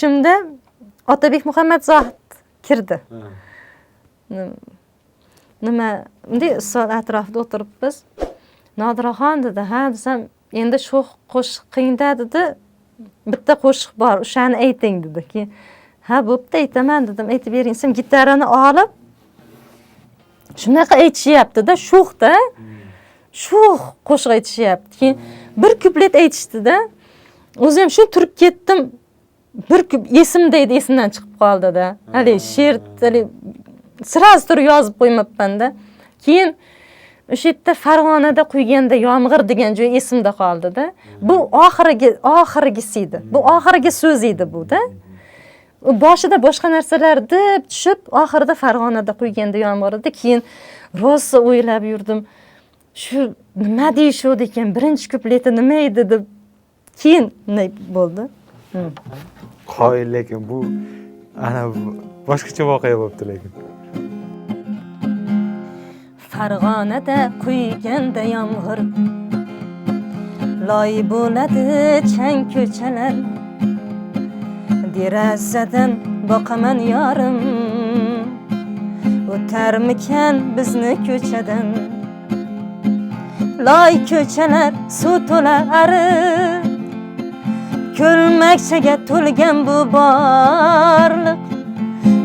Tushimda Otabek Muhammad Zohid kirdi. Nima bunday stol atrofida o'tiribmiz. "Nodiraxon", dedi. "Ha", desam, "Endi sho'x qo'shiqingda", dedi, "bitta qo'shiq bor, o'shani ayting", dedi. Keyin "Ha, bo'pti, aytaman", dedim. "Aytib bering", desam, gitarani olib shunaqa aytishyaptida, sho'xda, sho'x qo'shiq aytishyapti. Keyin bir kuplet aytishdida, o'zim ham shu turib ketdim. Bir esimda edi, esimdan chiqib qoldida. Haligi she'r, haligi сразу turib yozib qo'ymabmanda. Keyin o'sha yerda "Farg'onada quyganda yomg'ir" degan joy esimda qoldida. Bu oxirgi, oxirgisi edi, bu oxirgi so'z edi buda. U boshida boshqa narsalar deb tushib, oxirida "Farg'onada quyganda yomg'ir" edi. Keyin rosa o'ylab yurdim, shu nima deyishuvdi ekan, birinchi kupleti nima edi deb. Keyin bunday bo'ldi. Qoyil, lekin bu ana boshqacha voqea bo'libdi lekin. Farg'onada quyganda yomg'ir, loy bo'ladi chang ko'chalar. Derazadan boqaman yorim, o'tarmikan bizni ko'chadan? Loy ko'chalar, suv to'la ariq, ko'lmakchaga to'lgan bu borliq.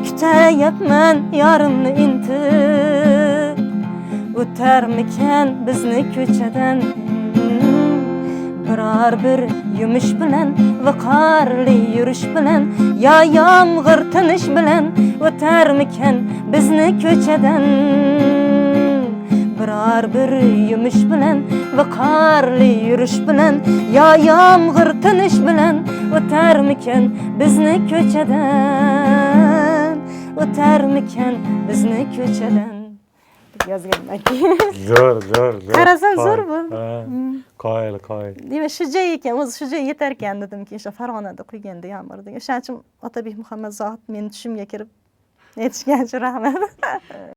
Kutayapman yorimni intiq, o'tarmikan bizni ko'chadan? Biror bir yumush bilan, viqorli yurish bilan yo yomg'ir tinish bilan o'tarmikan bizni ko'chadan? Biror bir yumush bilan, viqorli yurish bilan yo yomg'ir tinish bilan o'tarmikan bizni ko'chadan, o'tarmikan bizni ko'chadan, deb yozganman keyin. Zo'r, zo'r, zo'r. Qarasam, zo'r Qoyil. bo'ldi. Ha, qoyil, qoyil. Demak, shu joy ekan o'zi, shu joy yetar ekan dedim keyin, o'sha "Farg'onada quyganda yomg'ir" degan. O'shaning uchun Otabek Muhammad Zohid meni tushimga kirib aytishgan uchun rahmat.